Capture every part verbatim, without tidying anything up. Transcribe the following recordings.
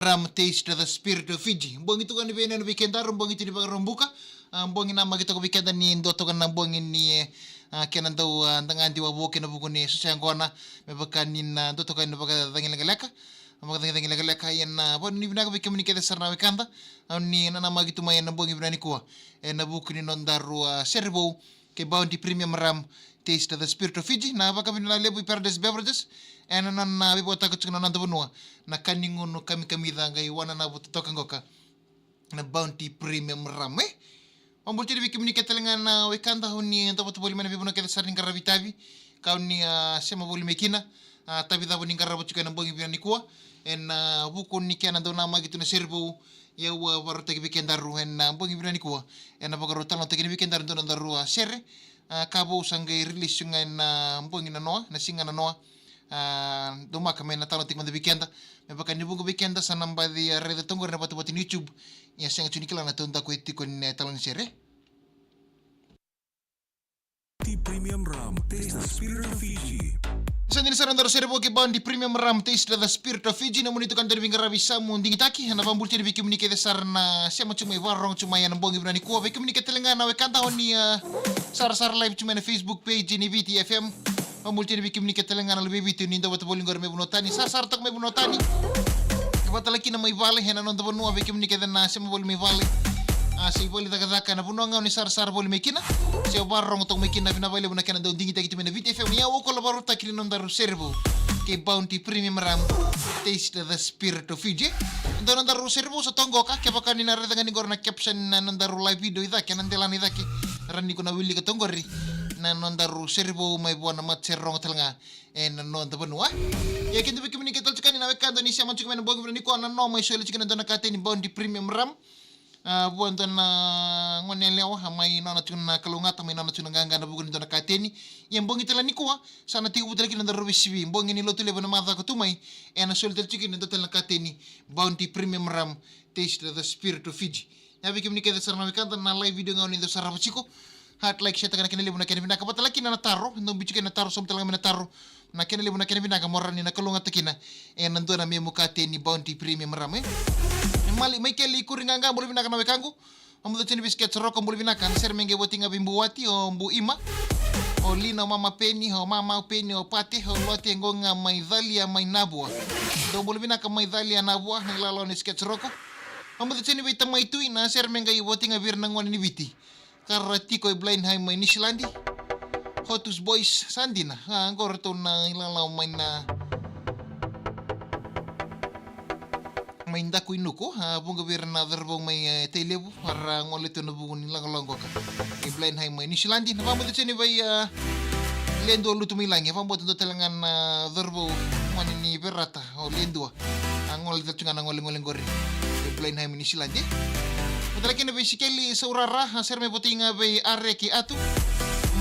Ram, Taste the Spirit of Fiji. Bogi tu ga ni veinanumi vei kedaru, bogi tu ni Vakaraubuka. A, bogi namaki toka vei keda ni dua toka na bogi ni, e, a, kena dau, a, dagadi wavoki ena vuku ni soso yaqona, me vaka ni na dua toka na vakacagicagi lekaleka. Vakacagicagi lekaleka, ia na vanuinui vinaka vei kemuni kece sara na wekada, a, ni nanamaki tu mai ena bogi vinaka nikua ena vuku ni nodaru, a, sere vou kei Bounty Premium Rum, Taste the Spirit of Fiji, na vakavinavinaka levu i Paradise Beverages ena nona, a, veivakarau tiko na noda vanua na ka ni gunu kamikamica qai wananavu totoka qoka na Bounty Premium Rum, e? Vakabula tiko vei kemuni kece tale ga na wekada, o ni dau vata voli mai na veivanua kece sara ni qaravi itavi, ka o ni, a, sema voli mai kina, a, itavi cava ni qarava tiko ena bogi vinaka nikua, ena, a, vuku ni kena dau namaki tu na sere vou, ia au a vakarautaki vei kedaru ena, a, bogi vinaka nikua ena vakarau talanoataki vei kedaru dua na nodaru, a, sere, a, ka vou sa qai release tu ga ena, a, bogi nanoa, na siga nanoa, a, daumaka me na talanoataki mada vei keda. Me vaka ni vuqa vei keda sa na baci, a, raica toka qori na vatavata ni YouTube, ia sega tu ni kila na taudaku e tiko ni, e, talanoa ni sere. Bounty Premium Rum, taste the spirit of Fiji. Sa dina sara na nodaru sere vou kei Bounty Premium Rum, Taste the Spirit of Fiji, nomuni itokani dau ni veiqaravi Samu Digitaki. Ena vakabula tiko vei kemuni kece sara na sema tu mai, vakarorogo tu mai ena bogi vinaka nikua, vei kemuni kece tale ga na wekada o ni, a, sarasara live tu mai na Facebook page ni Viti F M. Vakabula tiko vei kemuni kece tale ga na luve i Viti o ni dau vata voli qori mai vanua tani, sarasara toka mai vanua tani. Vata tale kina mai vale ena noda vanua, vei kemuni kece na sema voli mai vale, a, se i vale ni cakacaka ena vanua ga o ni sarasara voli mai kina, se vakarorogo toka mai kina, vinaka vakalevu na kena dau digitaki tu mai na Viti F M. Ia au kola vakarautaki ni nodaru sere vou kei Bounty Premium Rum, Taste the Spirit of Fiji. Dua na nodaru sere vou sa toka qoka, kevaka ni na raica ga ni qori na caption na nodaru live video i cake, na delana i cake, rawa ni ko na wilika toka qori na nodaru sere vou mai vua na matasere rogo tale ga ena noda vanua. Ia keda vei kemuni kece tale tiko yani na wekada ni sema tiko mai na bogi vinaka nikua, nanoa mai soli tiko na dua na kateni Bounty Premium Rum, a, vua dua na gone yalewa, a, mai nona tu na kalougata, mai nona tu na qaqa ena vuku ni dua na kateni. Ia bogi tale nikua sa na tekivu tale kina na nodaru veisivi, bogi ni Lotulevu ena macawa ka tu mai, ena soli tale tiko kina na dua tale na kateni Bounty Premium Rum, Taste the Spirit of Fiji. Ia vei kemuni kece sara na wekada, na live video ga o ni dau sarava tiko, heart, like, share taka na kena levu na kena vinaka. Vata tale kina na taro, dau biu tiko na taro, sauma tale ga mai na taro, na kena levu na kena vinaka mo rawa ni na kalougata kina ena dua na memu kateni Bounty Premium Rum, e? Mali, Maikeli Ikuriqaqa, bula vinaka na wekaqu. Au mudu tiko yani vei Sketch Roko, bula vinaka. Na sere me qai voti ga vei Buwati, o Bu Ima, o Lina, o Mama Peni, o Mama Peni, o Pate, o Lote, qo ga mai Calia, mai Navua. Dou bula vinaka mai Calia, Navua, na ilawalawa ni Sketch Roko. Au mudu tiko yani vei Tamai Tui, na sere me qai voti ga vei ira na gone ni Viti. Ka ra tiko e Blenheim mai Niusiladi. Hotus Boys, sa dina. A, qo ratou na ilawalawa mai na, mai Dakuinuku. A, vuqa vei ira na cauravou mai, e, Tailevu, a ra gole tu ena vuku ni logaloga qoka e Blenheim mai Niusiladi. Na vakabauta tiko yani vei, a, Ledua Lutumailagi, a vakabauta dua tale ga na cauravou gone ni Verata, o Ledua. A gole tale tu ga na golegole qori e Blenheim, Niusiladi. Vata tale kina vei Sikeli Saurara, a sere me voti ga vei Areki Atu.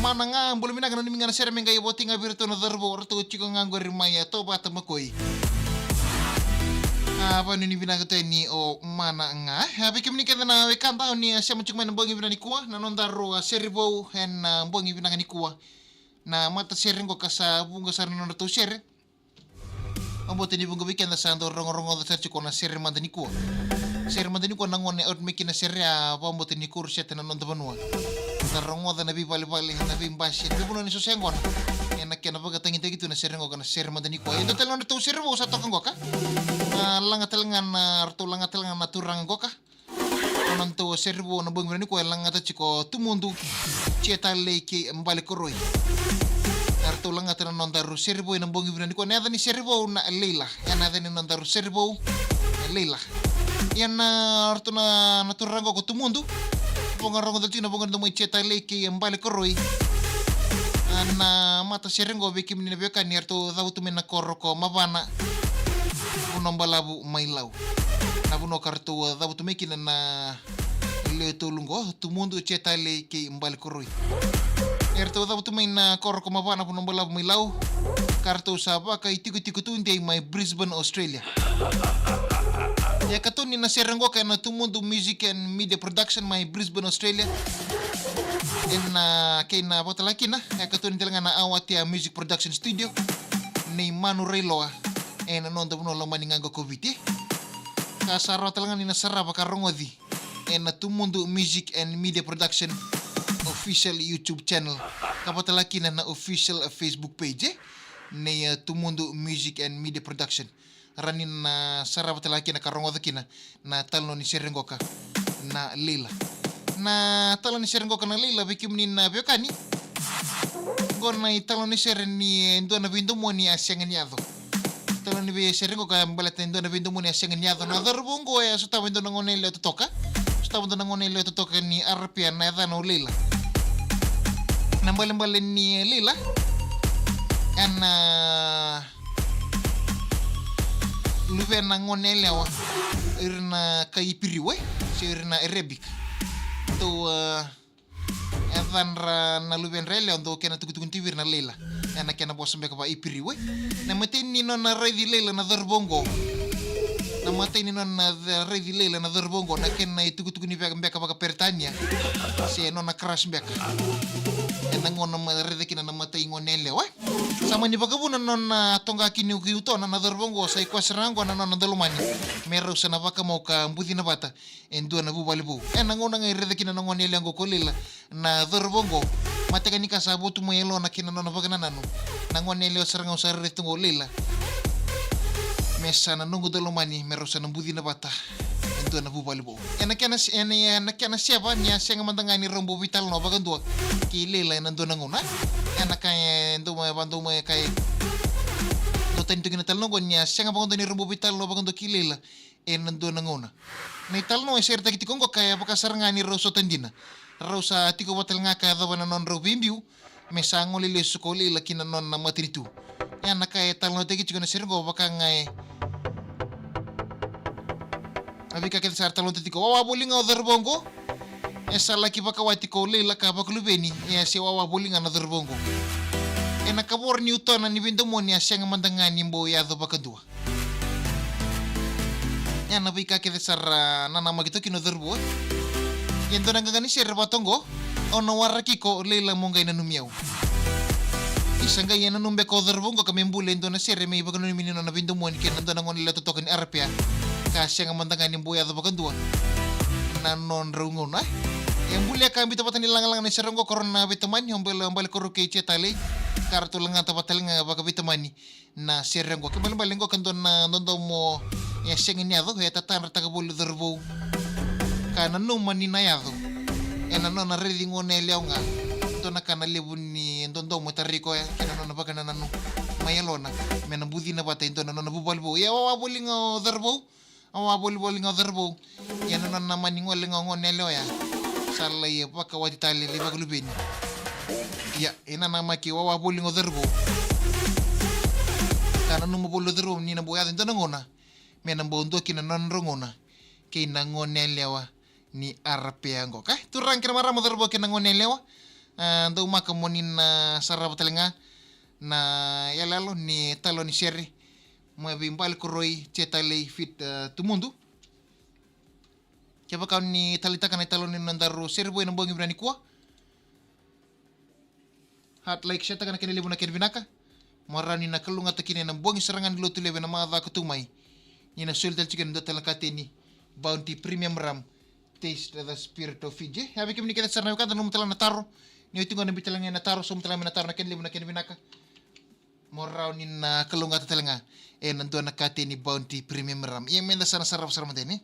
Mana ga, bula vinaka, nanumi ga na sere me qai voti ga vei iratou na cauravou, ratou tiko ga qori mai, a, Tovata Makoi. A, vanuinui vinaka tu yani o Mana ga. A, vei kemuni kece na wekada o ni, a, sema tiko mai na bogi vinaka nikua, na nodaru, a, sere vou ena, a, bogi vinaka nikua. Na matasere qo ka sa vuqa sara na nodratou sere. Vakabauta ni vuqa vei keda sa dau rogorogoca sara tiko na sere mada nikua. Sere mada nikua na gone out mai kina sere, a vakabauta ni kuruseta na noda vanua. Da rogoca na veivalevale, na veibasi, na veivanua ni soso yaqona. Ena kena vakatagitaki tu na sere qo ka na sere mada nikua. E dua tale na nodratou sere vou sa toka qoka. A, laga tale ga na, ratou laga tale ga na turaga qoka. Na nodatou sere vou na bogi vinaka nikua e lagata tiko o Tumudu, Tia Talei kei Bale Koroi. Eratou lagata na nodaru sere vou ena bogi vinaka nikua. Na yaca ni sere vou na Leila. Ia na yaca ni nodaru sere vou na Leila. Ia na ratou na, na turaga qo ko Tumudu. Voqa rogo tale tiko na voqa ni domoi Tia Talei kei Bale Koroi. A, na matasere qo vei kemuni na veiwekani eratou cavutu mai na koro ko Mavana. Vanua balavu mai Lau. Na vanua ka ratou cavutu mai kina na lewe tolu qo, Tumudu, Tia Talei kei Bale Koroi. Eratou cavutu mai na koro ko Mavana, vanua balavu mai Lau. Ka ratou sa vakaitikotiko tudei mai Brisbane, Australia. E katoni na sere qo ka na Tumudu Music and Media Production mai Brisbane, Australia. Ena, a, kei na vakatalega kina, e katoni tale ga na Awatea Music Production Studio nei Manu Railoa. Ena noda vanua lomani ga qo ko Viti. Ka sa rawa tale ga ni na sarava ka rogoci ena Tumudu Music and Media Production official YouTube channel, ka vata tale kina na official Facebook page, e, nei, e, Tumudu Music and Media Production. Rawa ni na sarava tale ga kina ka rogoca kina na italanoa ni sere qoka na Leila. Na italanoa ni sere qoka na Leila, vei kemuni na veiwekani, qo na italanoa ni sere ni, e, dua na veidomoni a sega ni yaco. Italanoa ni vei sere qoka baleta e dua na veidomoni a sega ni yaco. Na cauravou qo e sotava e dua na goneyalewa totoka. Sotava e dua na goneyalewa totoka ni Arapea, na yacana o Leila. Na ibalebale ni Leila, ena luvena goneyalewa, ira na kai Iperiu, e, se ira na Arabic. Dau, e, yacadra na luvedra yalewa, dau kena itukutuku ni tiko vei ira na Leila. Ena kena vosa beka vaka-Iperiu, e. Na imatai ni nona raici Leila na cauravou qo. Na imatai ni nona raici Leila na cauravou qo, na kena itukutuku ni vaka beka vaka-Peritania, se nona crush beka. Ena gauna mai raica kina na imatai goneyalewa, e. Sa mani vakavuna na nona toqa kina ki utona na cauravou qo, sa i koya sara ga qo na nona daulomani me rau sa na vakamau ka bucina vata e dua na vuvale vou. Ena gauna ga e raica kina na goneyalewa qo ko Leila na cauravou qo, mataka ni ka sa votu mai e yalona kei na nona vakanananu, na goneyalewa sara ga sa raica tu qo o Leila me sa na noqu daulomani me rau sa na bucina vata e dua na vuvale vou. Ena kena se-, ena, ena kena seva ni a sega mada ga ni rau bau veitalanoa vakadua kei Leila ena dua na gauna. Ena ka e dau mai, vakadua mai ka e dau tani tu kina na italanoa qo ni a sega vakadua ni rau bau veitalanoa vakadua kei Leila ena dua na gauna. Na italanoa e seretaki tiko qo ka e vaka sara ga ni rau sota dina. Rau sa tiko vata tale ga ka yacova na nodrau veibiu me sa gole lesu ko Leila ki na nona matanitu. Ia na ka e talanoataki tiko na sere qo vaka ga e a veika kece sa ra talanoataki tiko. Wawa voli ga o cauravou qo. E sa laki vakawati ko Leila ka vakaluveni, e a se wawa voli ga na cauravou qo. Ena kavoro ni utona ni veidomoni a sega mada ga ni bau yaco vakadua. Ia na veika kece sa ra nanamaki toka kina o cauravou. Ia dua na qaqa ni sere vata qo, au na waraki iko Leila mo qai nanumi au. Isa qai e nanumi beka o cauravou qo ka me bula e dua na sere me ivakananumi ni nona veidomoni kei na dua na goneyalewa totoka ni Arapea. Ka sega mada ga ni bau yaco vakadua na nodrau gauna. E bulia ka biuta vata ni lagalaga na sere qo ko rau na veitamani, o Bale, o Balekoroi kei Tia Talei. Ka ratou lagata vata tale ga vakaveitamani na sere qo. Kena ibalebale qo ka dua na dodomo e sega ni yaco, e tatadrataka voli o cauravou ka nanuma ni na yaco. Ena nona raici goneyalewa ga, dua na ka na levu ni dodomo e tarai koya kei na nona vakanananu mai yalona me na bucina vata e dua na nona vuvale vou. Ia wawa voli ga o cauravou. Wawa voli, voli ga o cauravou. Ia na nona mani gole ga o goneyalewa oya, sa lai vakawati tale, lai vakaluveni. Ia e nanamaki wawa voli ga o cauravou ka nanuma voli o cauravou ni na bau yaco e dua na gauna me na bau dua kina na nodrau gauna kei na goneyalewa ni Arapea qo. Ka turaga kei na marama, o cauravou kei na goneyalewa, a, daumaka mo ni na sarava tale ga na iyaloyalo ni italanoa ni sere mai vei Balekoroi, Tia Talei feat, e, Tumudu. Kevaka o ni taleitaka na italanoa ni nodaru sere vou ena bogi vinaka nikua, heart, like, share taka na kena levu na kena vinaka. Mo rawa ni na kalougata kina ena bogi sara ga ni Lotulevu ena macawa ka tu mai, ni na soli tale tiko ena dua tale na kateni Bounty Premium Rum, Taste the Spirit of Fiji. Ia vei kemuni kece sara na wekada, nanuma tale ga na taro. Ni oti qo na biu tale ga na taro, sauma tale ga mai na taro, na kena levu na kena vinaka. Mo rawa ni na kalougata tale ga ena dua na kateni Bounty Premium Rum. Ia meda sa na sarava sara mada yani.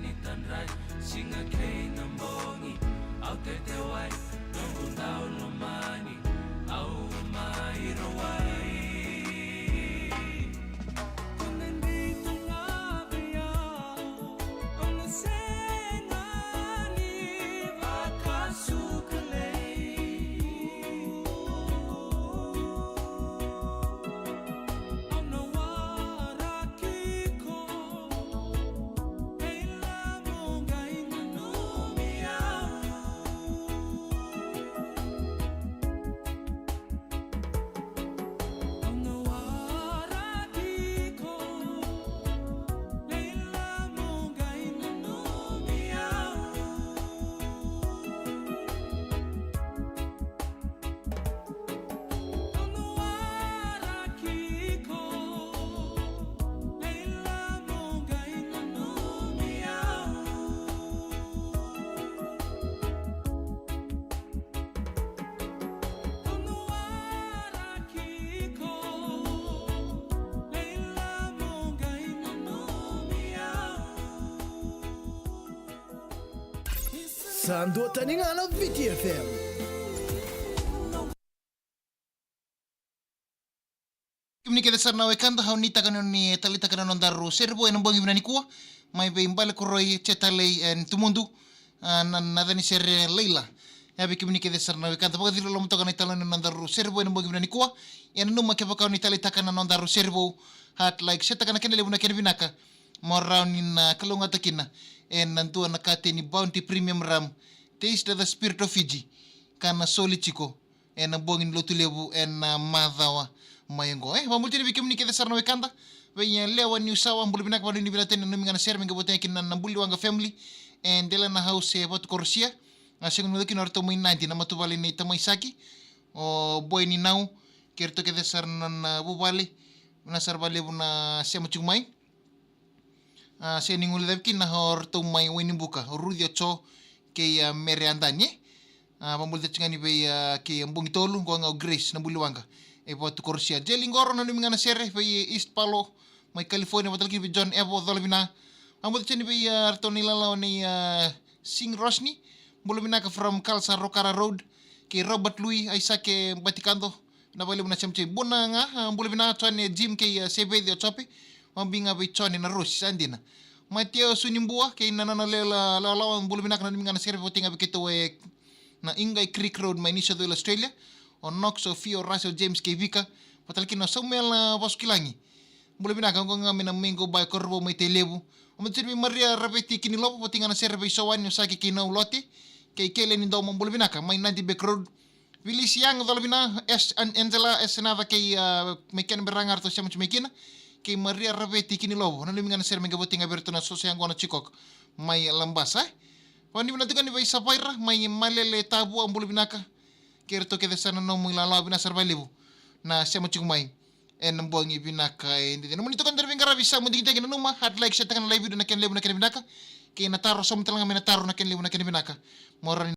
Ni tadrai siga kei na bogi, au tete wai, noqu dau lomani, au mai rawai. Ko na biuta ga vei au, au na sega ni vakasukalei. Au na waraki iko. Sa dua tani ga na Viti F M. Kemuni kece sara na wekada, au nuitaka ni taleitaka na nodaru sere vou ena bogi vinaka nikua. Mai vei Balekoroi, Jetalei, e Tumudu, a, na, na cani sere Leila. Ia vei kemuni kece sara na wekada, vakaciloloma toka na italanoa ni nodaru sere vou ena bogi vinaka nikua. Ia nanuma kevaka o ni taleitaka na nodaru sere vou, heart, like, share-taka na kena levu na kena vinaka. Mo rawa ni na kalougata kina ena dua na kateni Bounty Premium Rum. Taste the spirit of Fiji. Ka na soli tiko ena bogi ni Lotulevu ena macawa mai oqo. E, vakabula tiko vei kemuni kece sara na wekada. Vei, e, Lewa Niusawa, bula vinaka, vakanuinui vinaka tale na nomu ga na sere, me qai votega kina na Buliwaqa family. E, Delana House e Vatukorosia. A, sega ni mada kina o ratou mai Nadi, na matavuvale nei Tamai Saki, o Boy Ninau, kei ratou kece sara na nona vuvale. Vinaka sara vakalevu na sema tiko mai. A, sega ni guilecavi kina o ratou mai Wainibuka, o Ruci, o Jo, kei, a, Mere Adani. A, vakabula tiko yani vei, a, kei, a, Bogitolu, qo ga o Grace, na Buliwaqa e Vatukorosia. Jeli Qoro, nanumi ga na sere, vei East Palo, mai California, vata tale kina vei John Evo, cola vina. Vakabula tiko yani vei, a, ratou na ilalawa nei, a, Sing Rosni. Bula vinaka from Kalsa Rokara Road. Kei Robert Lui, Aisake Batikado, na vakalevu na sema tiko. Buna ga, a, bula vinaka, Jone, Jim kei, a, Seveci, o Jope. Vakabibi ga vei Jone na Rosi, sa dina. Mateo Sunibua kei na nona lewelawa, bula vinaka, nanumi ga na sere, votega vei keitou ena Ingai Creek Road mai New South Wales, Australia. O Knox, o Fio, Russell, James kei Vika. Vata tale kina o Samuel, a, Vasukilagi. Bula vinaka, oqo ga mai na Mango Bar e Korovou mai Tailevu. Vakabula tiko yani vei Maria Raveti Kinilovo, votega na sere vei Sowani, o Saki kei Nau Lote. Kei Keleni Domo, bula vinaka, mai Nadi Beck Road. Vilisi Yang, cola vina, S, An-, Angela, S Naca kei, a, mai Canberra ga ratou sema tiko mai kina. Kei Maria Raveti Kinilovo, nanumi ga na sere, me qai votega vei ratou na soso yaqona Chikok mai Labasa, e. Vakanuinui vinaka tiko yani vei Savaira mai Malele, Tavua, bula vinaka. Kei ratou kece sara na nomu ilalawa, vinaka sara vakalevu na sema tiko mai ena bogi vinaka edaidai. Nomuni toka na veiqaravi sa mai digitaki, nanuma, heart, like, share-taka na live video na kena levu na kena vinaka. Kei na taro, sauma tale ga mai na taro na kena levu na kena vinaka. Mo rawa